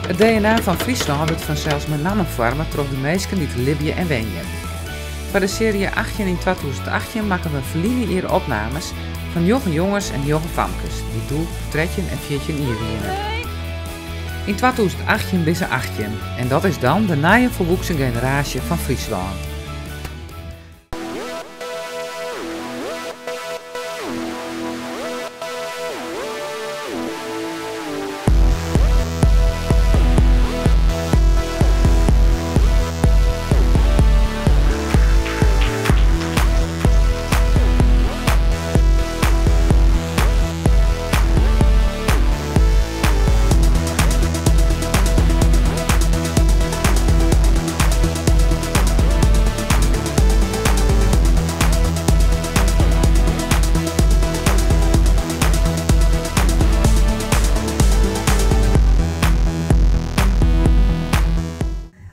It DNA fan Fryslân wurdt fansels mei namme foarme troch de minsken dy't libje en wenje. Foar de searje 18 yn 2018 makken we ferline jier opnames fan njoggen jonges en njoggen famkes dy't doe 13 en 14 jier wiene. Yn 2018 binne se 18 en dat is dan de nije folwoeksen generaasje fan Fryslân.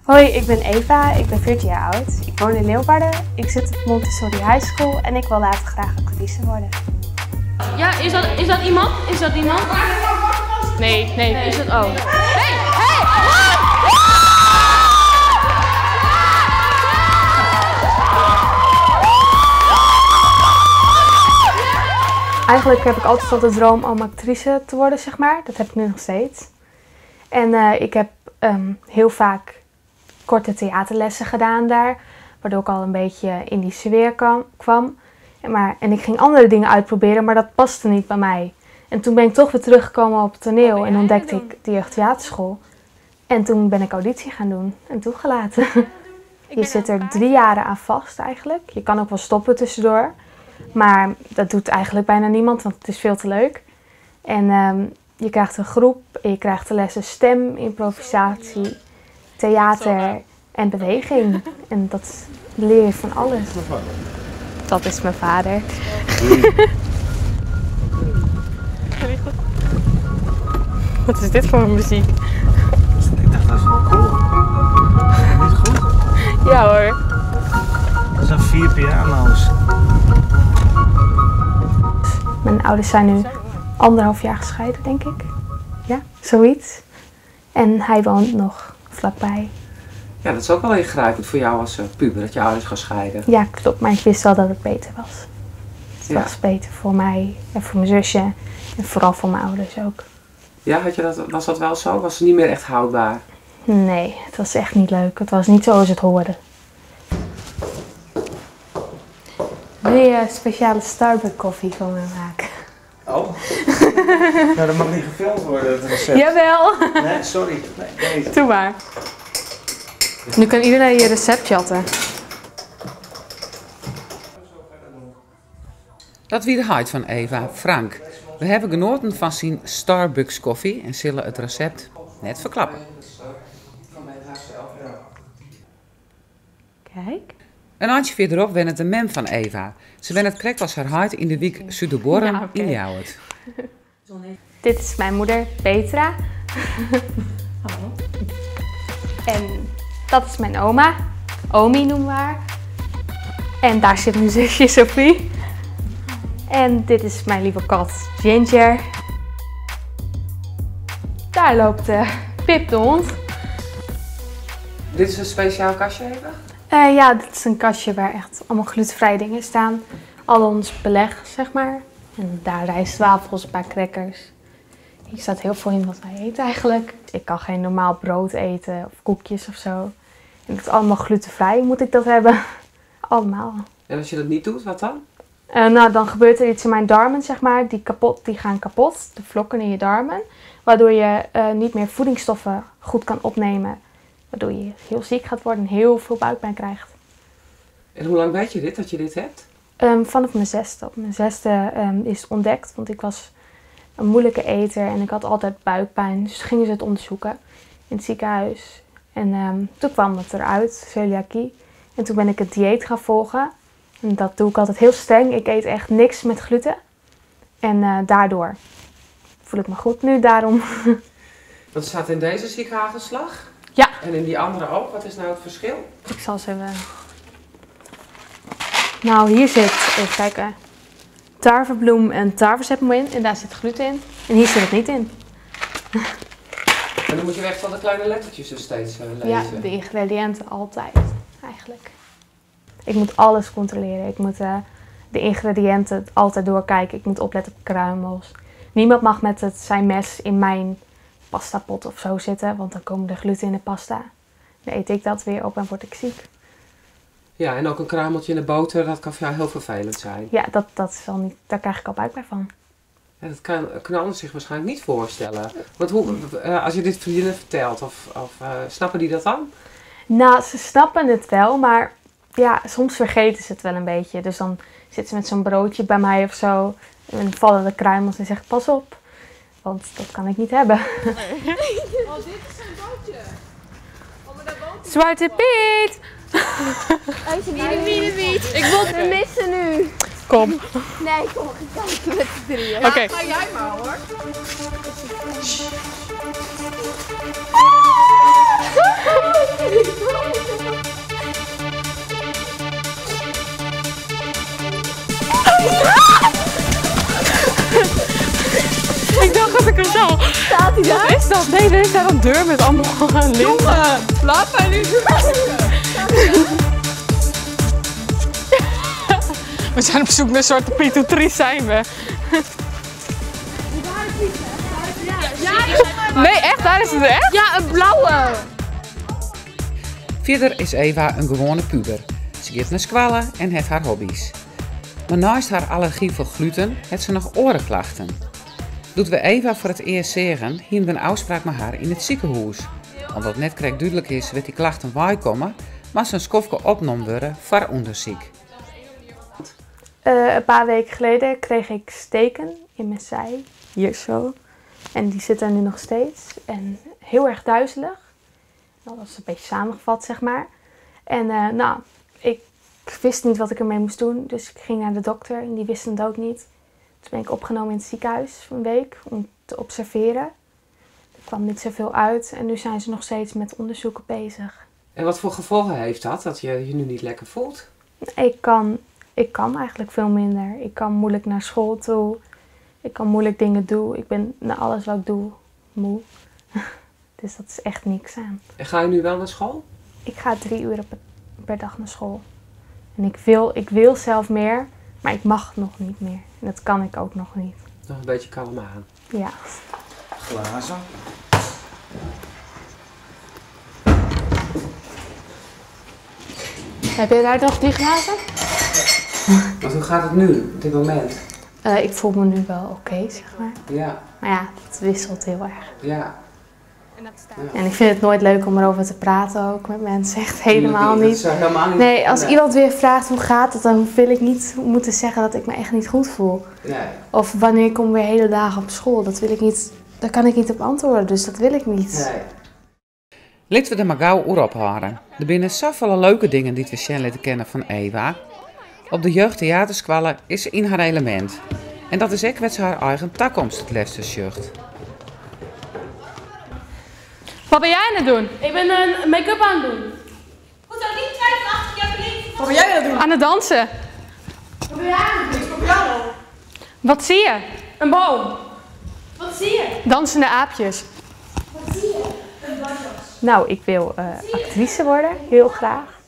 Hoi, ik ben Eva, ik ben 14 jaar oud. Ik woon in Leeuwarden, ik zit op Montessori High School en ik wil later graag actrice worden. Ja, is dat iemand? Is dat iemand? Nee, nee, is dat... Oh. Hey, hey! Eigenlijk heb ik altijd al de droom om actrice te worden. Dat heb ik nu nog steeds. En ik heb heel vaak korte theaterlessen gedaan daar, waardoor ik al een beetje in die sfeer kwam. En ik ging andere dingen uitproberen, maar dat paste niet bij mij. En toen ben ik toch weer teruggekomen op het toneel Wat ben en jij ontdekte aan het ik de jeugdtheaterschool. En toen ben ik auditie gaan doen en toegelaten. Ik Je ben zit aan er het 3 praten. jaren aan vast eigenlijk. Je kan ook wel stoppen tussendoor. Maar dat doet eigenlijk bijna niemand, want het is veel te leuk. En je krijgt een groep, en je krijgt de lessen stem, improvisatie, theater en beweging. En dat leer je van alles. Dat is mijn vader. Wat is dit voor muziek? Ik dacht dat is wel cool. Is dat niet goed? Ja hoor. Dat zijn 4 piano's. Mijn ouders zijn nu 1,5 jaar gescheiden, denk ik. Ja, zoiets. En hij woont nog vlakbij. Ja, dat is ook wel ingrijpend voor jou als puber, dat je ouders gaan scheiden. Ja, klopt. Maar ik wist wel dat het beter was. Het was beter voor mij en voor mijn zusje en vooral voor mijn ouders ook. Ja, was dat wel zo? Was het niet meer echt houdbaar? Nee, het was echt niet leuk. Het was niet zoals het hoorde. Wil je speciale Starbucks koffie voor me maken? Oh. Nou, dat mag niet gefilmd worden, het recept. Jawel. Nee, sorry. Nee, nee. Doe maar. Nu kan iedereen je recept jatten. Dat wie de huid van Eva, Frank. We hebben genoten van zijn Starbucks koffie en zullen het recept net verklappen. Kijk. Een handje verderop wen het de mem van Eva. Ze wen het krekt als haar huid in de wijk Suderbuorren in Ljouwert. Dit is mijn moeder, Petra. Hallo. En dat is mijn oma. Omi noemen we haar. En daar zit mijn zusje Sophie. En dit is mijn lieve kat Ginger. Daar loopt Pip de hond. Dit is een speciaal kastje, Eva? Ja, dit is een kastje waar echt allemaal glutenvrije dingen staan. Al ons beleg. En daar rijstwafels, een paar crackers. Hier staat heel veel in wat wij eten eigenlijk. Ik kan geen normaal brood eten of koekjes. En dat is allemaal glutenvrij, moet ik dat hebben. Allemaal. En als je dat niet doet, wat dan? Dan gebeurt er iets in mijn darmen. Die gaan kapot, de vlokken in je darmen. Waardoor je niet meer voedingsstoffen goed kan opnemen. Waardoor je heel ziek gaat worden en heel veel buikpijn krijgt. En hoe lang weet je dit, dat je dit hebt? Vanaf mijn 6e. Op mijn 6e is het ontdekt, want ik was een moeilijke eter en ik had altijd buikpijn. Dus gingen ze het onderzoeken in het ziekenhuis. En toen kwam het eruit, celiakie. En toen ben ik het dieet gaan volgen. En dat doe ik altijd heel streng. Ik eet echt niks met gluten. En daardoor voel ik me goed nu, daarom. Dat staat in deze zie ik hagelslag? Ja. En in die andere ook? Wat is nou het verschil? Ik zal eens even... Hier zit, even kijken, tarwebloem en tarwezetmeel in. En daar zit gluten in. En hier zit het niet in. En dan moet je echt van de kleine lettertjes dus steeds lezen. Ja, de ingrediënten altijd, eigenlijk. Ik moet alles controleren. Ik moet de ingrediënten altijd doorkijken. Ik moet opletten op kruimels. Niemand mag met zijn mes in mijn pastapot of zo zitten, want dan komen de gluten in de pasta. Dan eet ik dat weer op en word ik ziek. Ja, en ook een kruimeltje in de boter, dat kan voor jou heel vervelend zijn. Ja, dat is al niet, daar krijg ik al buikpijn van. Ja, dat kan anderen zich waarschijnlijk niet voorstellen. Want hoe, als je dit vriendinnen vertelt, of snappen die dat dan? Nou, ze snappen het wel, maar ja, soms vergeten ze het wel een beetje. Dus dan zitten ze met zo'n broodje bij mij of zo. En dan vallen de kruimels en zegt pas op, want dat kan ik niet hebben. Oh, dit is een bootje. Oh, maar daar woont Zwarte Piet! Ik wil het missen nu. Kom. Nee, kom, we gaan kijken met z'n drieën. Oké. Okay. Ga jij maar hoor. Ik dacht dat ik hem zo. Staat hij daar? Wat is dat? Nee, er is daar een deur met allemaal linten. Jongen, laat mij nu. We zijn op zoek naar Zwarte Piet. Hoe triest zijn we? Nee, echt? Daar is het echt? Ja, een blauwe. Verder is Eva een gewone puber. Ze gaat naar squallen en heeft haar hobby's. Maar naast haar allergie voor gluten heeft ze nog orenklachten. Doet we Eva voor het eerst zeggen, hier we een afspraak met haar in het ziekenhuis. Omdat net krijg duidelijk is wat die klachten waar komen, maar ze een skofke opgenomen worden voor onderzoek. Een paar weken geleden kreeg ik steken in mijn zij, hier zo. En die zit er nu nog steeds. En heel erg duizelig. Nou, dat is een beetje samengevat, zeg maar. En nou, ik wist niet wat ik ermee moest doen. Dus ik ging naar de dokter en die wist het ook niet. Toen ben ik opgenomen in het ziekenhuis voor een week om te observeren. Er kwam niet zoveel uit en nu zijn ze nog steeds met onderzoeken bezig. En wat voor gevolgen heeft dat, dat je je nu niet lekker voelt? Ik kan eigenlijk veel minder. Ik kan moeilijk naar school toe. Ik kan moeilijk dingen doen. Ik ben na alles wat ik doe moe. Dus dat is echt niks aan. En ga je nu wel naar school? Ik ga 3 uur per dag naar school. En ik wil zelf meer, maar ik mag nog niet meer. En dat kan ik ook nog niet. Nog een beetje kalm aan. Ja. Glazen. Heb jij daar nog die glazen? Want hoe gaat het nu, op dit moment? Ik voel me nu wel oké, zeg maar. Ja. Maar ja, het wisselt heel erg. Ja. En ik vind het nooit leuk om erover te praten ook met mensen. Echt helemaal niet. Dat is helemaal niet. Nee, als nee. iemand weer vraagt hoe gaat het, dan wil ik niet moeten zeggen dat ik me echt niet goed voel. Nee. Of wanneer kom ik weer hele dagen op school. Dat wil ik niet, daar kan ik niet op antwoorden, dus dat wil ik niet. Nee. Laten we er maar gauw oor op houden. Er binnen zoveel leuke dingen die we zien leren kennen van Eva. Op de jeugdtheaterskwallen is ze in haar element. En dat is ook wat ze haar eigen toekomst het liefste zucht. Wat ben jij aan het doen? Ik ben een make-up aan het doen. Hoezo niet twijfelachtig? Jij bent Wat ben jij aan het doen? Aan het dansen. Wat ben jij aan het doen? Ik speel piano. Wat zie je? Een boom. Wat zie je? Dansende aapjes. Wat zie je? Een badjas. Nou, ik wil actrice worden, heel graag.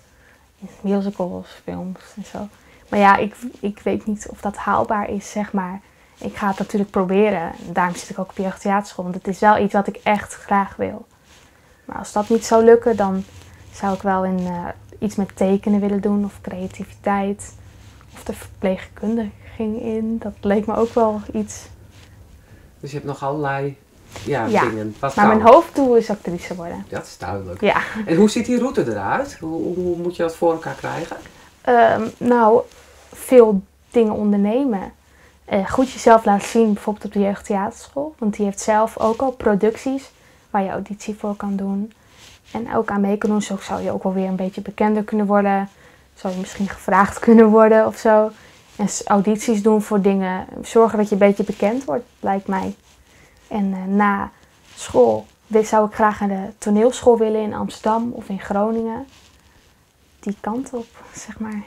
Musicals, films en zo. Maar ja, ik weet niet of dat haalbaar is, zeg maar. Ik ga het natuurlijk proberen. Daarom zit ik ook op jeugdtheaterschool, want het is wel iets wat ik echt graag wil. Maar als dat niet zou lukken, dan zou ik wel iets met tekenen willen doen of creativiteit. Of de verpleegkunde ging in, dat leek me ook wel iets. Dus je hebt nog allerlei Ja, dingen. Wat maar kan? mijn hoofddoel is actrice worden. Dat is duidelijk. Ja. En hoe ziet die route eruit? Hoe moet je dat voor elkaar krijgen? Nou, veel dingen ondernemen. Goed jezelf laten zien, bijvoorbeeld op de jeugdtheaterschool. Want die heeft zelf ook al producties waar je auditie voor kan doen. En ook aan mee kan doen. Zo zou je ook wel weer een beetje bekender kunnen worden. Zou je misschien gevraagd kunnen worden of zo. En audities doen voor dingen. Zorgen dat je een beetje bekend wordt, lijkt mij. En na school zou ik graag naar de toneelschool willen in Amsterdam of in Groningen. Die kant op, zeg maar.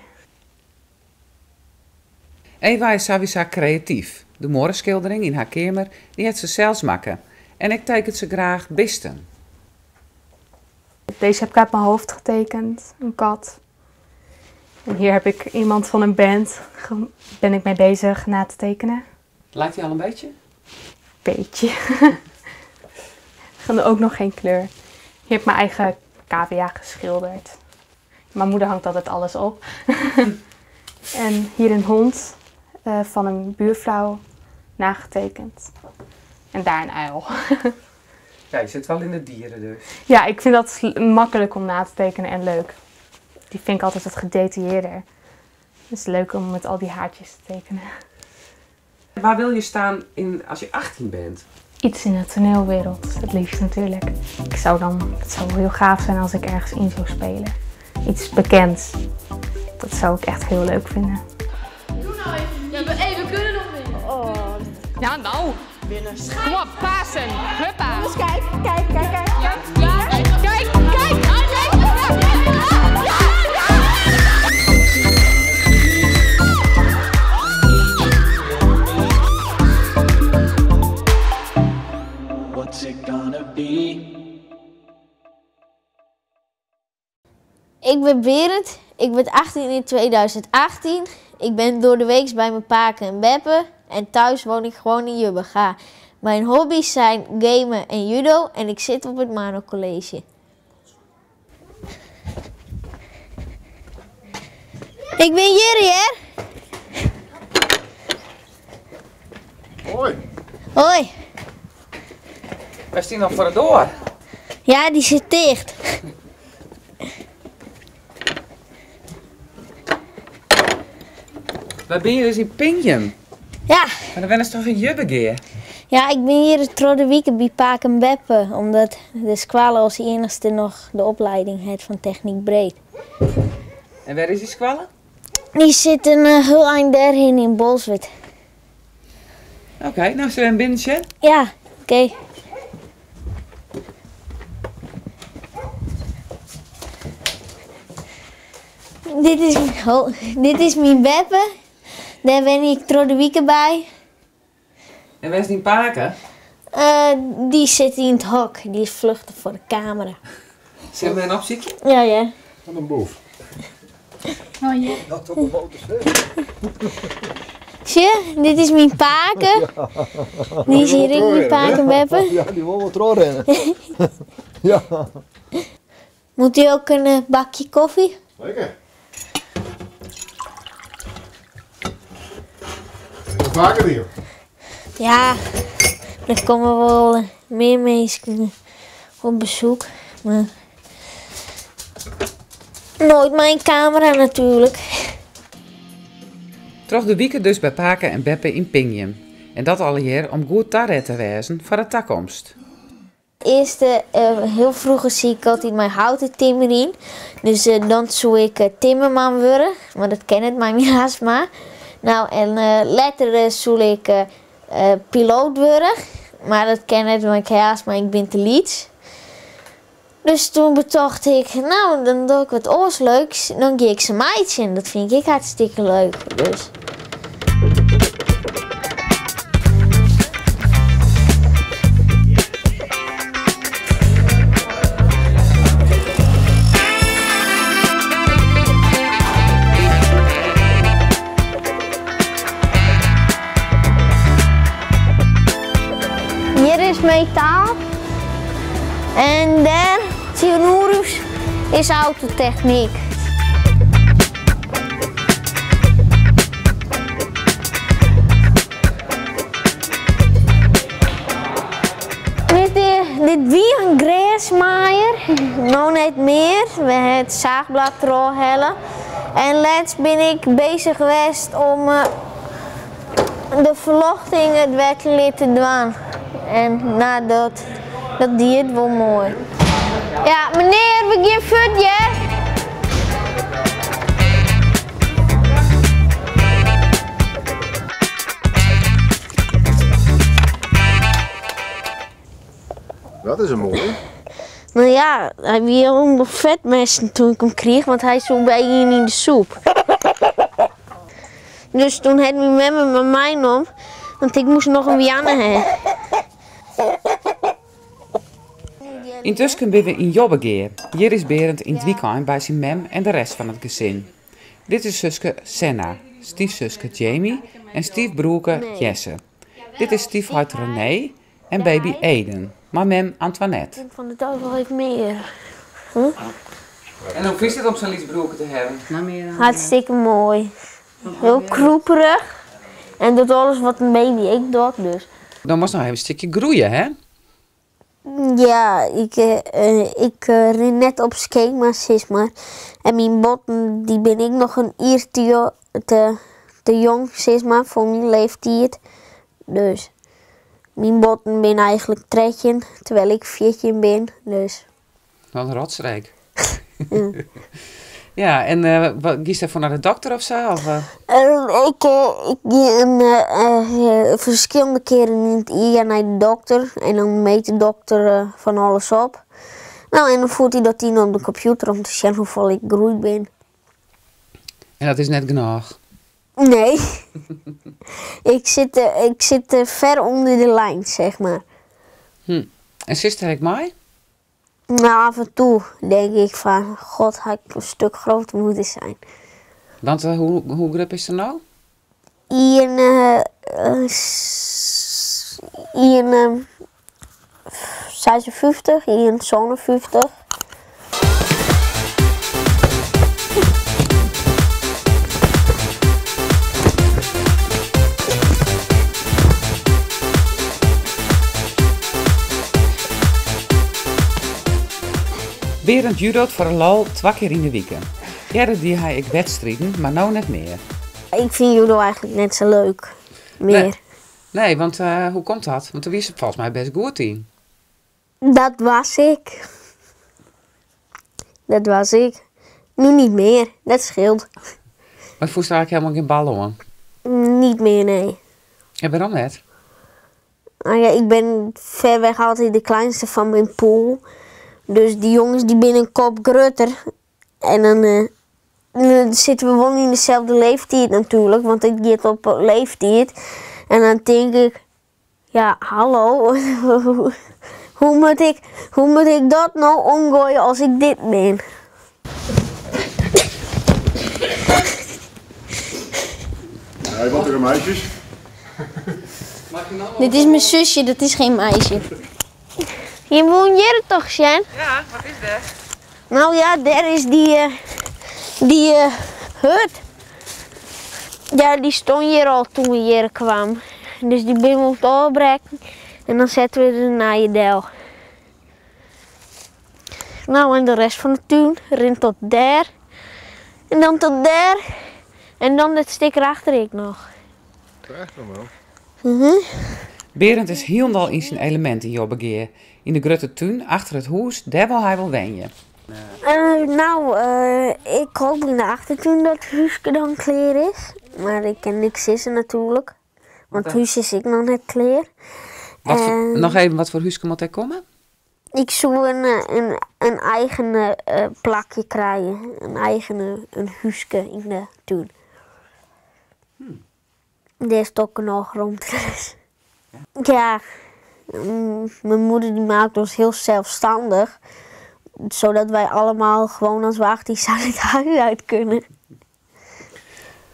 Eva is sowieso creatief. De morgenschildering in haar kamer, die heeft ze zelfs maken. En ek tekenet se graach bisten. Deze heb ik uit mijn hoofd getekend, een kat. En hier heb ik iemand van een band, ben ik mee bezig na te tekenen. Lijkt hij al een beetje? Beetje. En ook nog geen kleur. Hier heb ik mijn eigen cavia geschilderd. Mijn moeder hangt altijd alles op. En hier een hond van een buurvrouw nagetekend. En daar een uil. Ja, je zit wel in de dieren dus. Ja, ik vind dat makkelijk om na te tekenen en leuk. Die vind ik altijd wat gedetailleerder. Het is leuk om met al die haartjes te tekenen. Waar wil je staan als je 18 bent? Iets in de toneelwereld, het liefst natuurlijk. Het zou heel gaaf zijn als ik ergens in zou spelen. Iets bekends. Dat zou ik echt heel leuk vinden. Doe nou even. Ja, we kunnen nog winnen. Oh. Ja, nou. Winnen. Kom op, Pasen. Huppa. Jongens, kijk, kijk, kijk, kijk. Ja, ja. Kijk, kijk, kijk. Ja, ja. What's it gonna be? Ik ben Berend, ik ben 18 in 2018. Ik ben door de week bij mijn paken en beppen en thuis woon ik gewoon in Jubbega. Mijn hobby's zijn gamen en judo en ik zit op het Mano College. Ik ben Jerry, hè? Hoi. Hoi. Waar is die nog voor de deur? Ja, die zit dicht. Waar ben je dus in Pingjum? Ja. Maar dan ben je toch in Jubbegea? Ja, ik ben hier het de weekend bij Paak en Beppe, omdat de squalen als enigste nog de opleiding heeft van Techniek Breed. En waar is die squalen? Die zit een heel eind daarheen in Bolsward. Oké, nou zullen we een binnenje? Ja, oké. Dit is mijn Beppe. Daar ben ik door de weekend bij. En waar is die Paken? Die zit in het hok. Die is vluchtig voor de camera. Zullen we een opziekje? Ja, ja. Wat een boef. Oh, ja. Dat toch een boter. Zie je? Dit is mijn Paken. Ja. Die is hier ook mijn Paken Beppe. Ja, die wil wel rennen. Ja. Moet u ook een bakje koffie? Lekker. Vaker hier. Ja, er komen wel meer mensen op bezoek. Maar nooit mijn camera natuurlijk. Troch de wieken dus bij Paken en Beppe in Pingjum. En dat al hier om goed taret te wezen voor de toekomst. Eerst, heel vroeger zie ik altijd mijn houten timmer in. Dus dan zou ik timmerman worden. Maar dat ken het mij haast maar. Nou, en later zou ik piloot worden. Maar dat ken het, want ik haast, maar ik ben te liet. Dus toen betocht ik, nou, dan doe ik wat oors leuks. Dan ga ik ze meidje. Dat vind ik hartstikke leuk. Dus. Hier is metaal en daar, Tjenoerus, is autotechniek. Dit wie een grasmaaier, nog net meer. We hebben het zaagblad eraf. En laatst ben ik bezig geweest om de verlochting het werkelijk te doen. En nou, dat diert wel mooi. Ja, meneer, we gaan voort, ja? Dat is een mooie. Nou ja, hij was onder vetmessen toen ik hem kreeg, want hij zat bij je in de soep. Dus toen had mijn mama met mij om, want ik moest nog een wianne hebben. Yntusken binne we yn Jobbegea. Hjir is Berend yn it wykein by syn mem en de rest fan it gesin. Dit is suske Senna, styfsuske Jamie en styfbroerke Jesse. Dit is styfheit René en baby Eden, mei mem Antoinette. Fan de dei wol even mear. En hoe fynst it om sa'n lyts broerke te hawwen? Hartstikke moai. Hiel krûperich en docht alles wat in baby ek docht, dus. Dan moatst noch even in stikje groeie, hè? Ja, ik, ik rin net op skema, sis mar. En myn botten dy binne ek noch in jier te, te, te jong, sis mar, foar myn leeftiid. Dus myn botten binne eigentlik 13, terwijl ik 14 bin, dus. Wat in rotstreek. Ja, en uh, giest dêrfoar nei de dokter of sa? Of, uh? Ik, ik gean ferskillende kearen yn it jier nei de dokter en dan meet de dokter fan alles op. No, en dan fiert hy dat yn op de kompjûter om te sjen hoefolle ik groeid bin. En dat is net genôch? Nee. Ik sit, ik sit ver ûnder de lijn, zeg maar. En sitst der ek mei? Nou, af en toe denk ik van, god, had ik een stuk groter moeten zijn. Want hoe, hoe grut is er no? Ien, ien 56, ien 57. Berend judo't foar de lol twa kear yn de wike. Earder die hy ek wedstriden, mar no net mear. Ik fyn judo eigentlik net sa leuk mear. Nee, nee, want hoe komt dat? Want dêr wiest folgens my bêst goed yn. Dat was ik. Dat was ik. Nu niet meer, dat scheelt. Mar fûnst eigentlik hielendal gjin bal oan? Niet meer, nee. En wêrom net? Nou ja, ik ben verweg altijd de kleinste van mijn pool. Dus die jongens die binne in kop grutter. En dan, dan sitte we wol yn deselde leeftiid natuerlik, want it giet op leeftiid. En dan tink ik, ja hallo, hoe moat ik, hoe moat ik dat no omgoaie as ik dit bin? Hey, wat er meisjes? Dit is mijn zusje, dat is geen meisje. Je woont hier toch, Sjen? Ja, wat is dat? Nou ja, daar is die, die hut. Ja, die stond hier al toen we hier kwamen. Dus die ben we ôfbrekken en dan setten we der in nije del. Nou, en de rest fan de tún rint tot dêr. En dan tot dêr. En dan dat stik erachter ek noch. Echt nog wel. Berend is hielendal yn syn elemint yn Jobbegea. Yn de grutte tún achter it hûs, dêr wol hy wol wenje. Nou, ik hoop yn de achtertún dat it húske dan klear is. Mar ik kin niks sizze natuerlik, want it hús is ek noch net klear. Wat foar, noch even, wat foar húske moat dêr komme? Ik soe in, in, in eigen plakje krije, in eigen in húske yn de tún. Dêr is toch genôch romte dus. Ja, mijn moeder die maakt ons heel zelfstandig. Zodat wij allemaal gewoon als we 18 zijn het huis uit kunnen.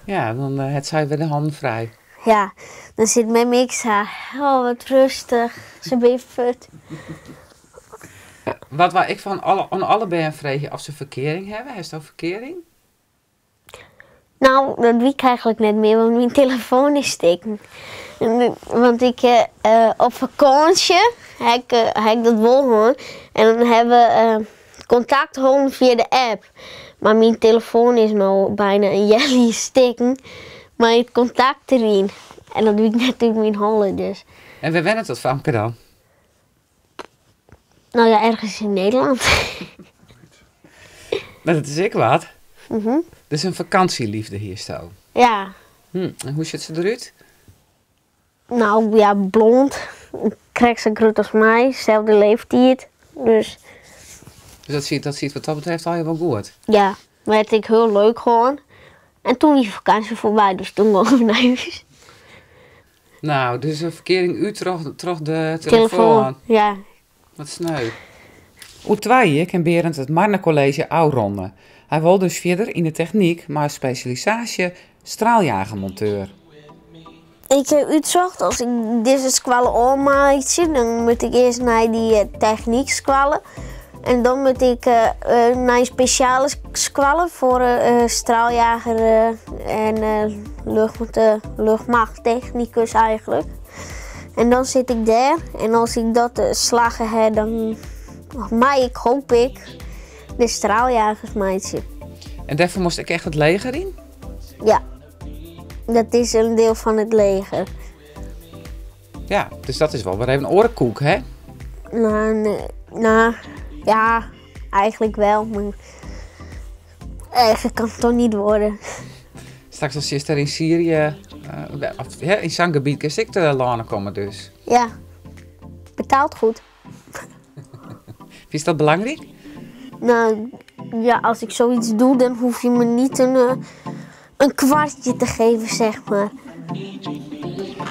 Ja, dan hat sy wer de hannen frij. Ja, dan sit mem ek sa, oh wat rêstich, se binne fuort. Wat wou ik fan alle, oan alle bern freegje oft se ferkearing hawwe. Hasto ferkearing? Nou, dat wit ik eigentlik net mear, want myn telefoan is stikken. Want ik op fakânsje ha ik, ha ik dat wol hân en dan ha we kontakt holden fia de app. Mar myn telefoan is no byna in healjier stikken mei it kontakt deryn. En dat wit ik net út myn holle, dus. En wêr wennet dat famke dan? Nou ja, ergens in Nederland. Mar dat is ek wat. Dus in fakânsjeleafde hiesto. Ja. En hoe sjocht se derút? Nou ja, blond. Krekt sa grut as my, selde leeftiid. Dus. Dus dat sit, dat sit wat dat betreft allegear wol goed? Ja, mar it ek hiel leuk hân. En toen wie fakânsje foarby, dus toen gongen we nei hûs. Nou, dus in ferkearing út troch, troch de telefoan. Telefoan, ja. Wat sneu. Oer twa jier kin Berend it Marne College ôfrûne. Hy wol dus fierder yn de technyk mei as spesjalisaasje straaljagermonteur. Ik ha útsocht, as ik dizze skoalle ôfmeitsje, dan moat ik earst nei dy technykskoalle. En dan moat ik nei in spesjale skoalle foar straaljager en luchtmachttechnikus eigentlik. En dan sit ik dêr en as ik dat slagge ha, dan mei ik, hoop ik, de straaljagers meitsje. En dêrfoar moast ek echt it leger yn? Ja, dat is in diel fan it leger. Ja, dus dat is wol wer even oare koek, hè? Nou, nee, nou, ja, eigenlijk wel, mar eigenlijk kan it toch niet worden. Straks as sitst dêr yn Syrië, of yn sa'n gebiet kinst ek telâne komme dus. Ja, betaalt goed. Fynst dat belangryk? Nou, ja, als ik zoiets doe, dan hoef je me niet een kwartje te geven, zeg maar.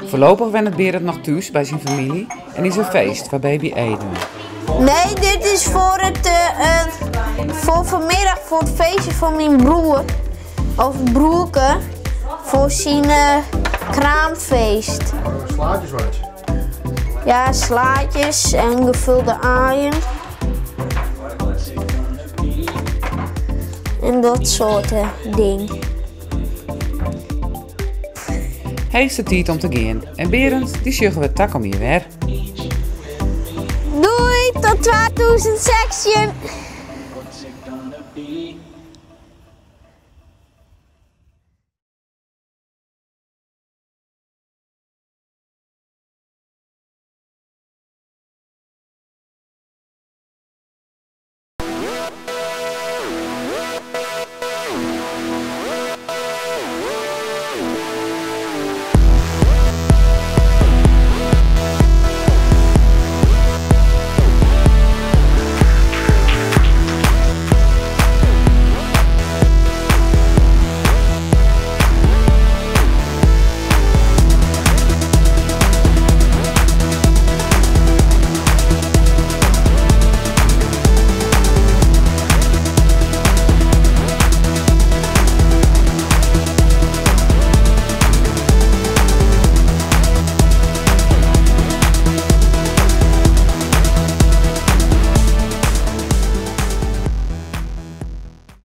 Voorlopig wennet Berend noch thús by syn famylje en is er feest foar baby Eden. Nee, dit is voor, het, voor vanmiddag voor het feestje van mijn broer. Of broerke. Voor zijn kraamfeest. Slaatjes wat? Ja, slaatjes en gevulde aaien. En dat soort ding. Heechste tiid om te gean en Berend, dy sjogge we takom jier wer. Doei, tot 2016!